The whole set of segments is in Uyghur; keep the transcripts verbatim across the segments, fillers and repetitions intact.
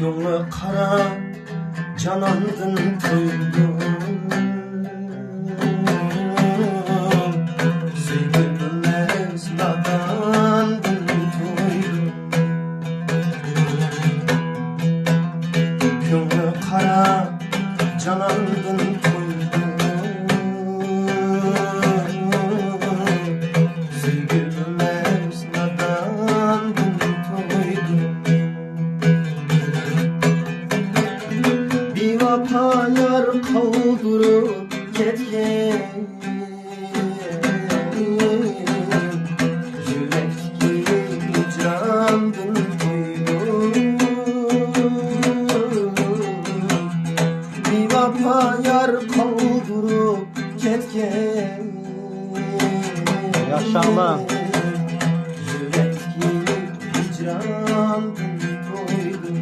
كۆڭلى قارا جاناندىن تويدۇم. سۆيگۈ بىلمەس ناداندىن تويدۇم. كۆڭلى قارا جاناندىن تويدۇم. سۆيگۈ بىلمەس ناداندىن تويدۇم. بىۋاپا يار قالدۇرۇپ كەتكەن، يۈرەكتىكى ھىجراندىن تويدۇم. بىۋاپا يار قالدۇرۇپ كەتكەن، ياشاڭلار. يۈرەكتىكى ھىجراندىن تويدۇم.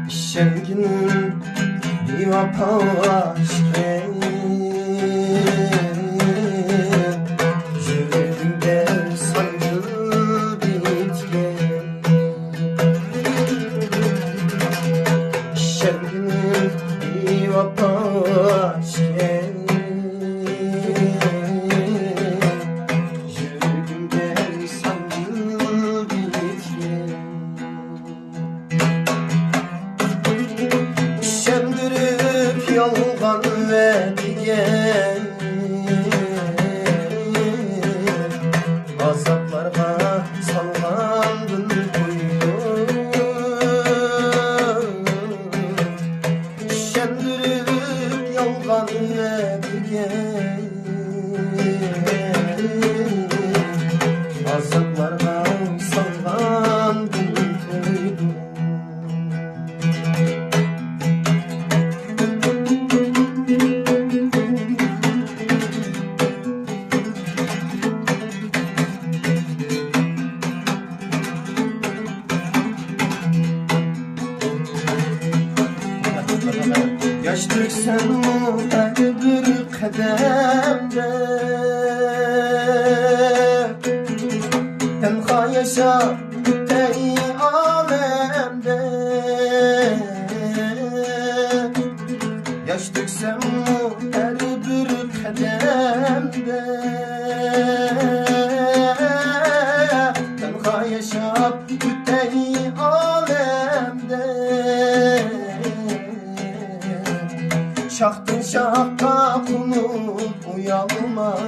ئىشەنگىن بىۋاپا ئىكەن، يۈرىكىمدە ساڭا بىتكەن. ئىشەنگىن بىۋاپا ئىكەن، يۈرىكىمدە ساڭا بىتكەن. ئىشەندۈرۈپ يالغان ۋەدىگە، ئازابلارغا سالغاندىن قويدۇم. ئىشەندۈرۈپ يالغان ۋەدىگە، ئازابلارغا سالغاندىن قويدۇم. ياش تۆكسەممۇ ھەر بىر قەدەمدە، تەنھا ياشاپ ئۆتەي ئالەمدە. ياش تۆكسەممۇ ھەر بىر قەدەمدە، تەنھا ياشاپ ئۆتەي ئالەمدە. شاختىن شاخقا قونۇپ ئۇيالماي،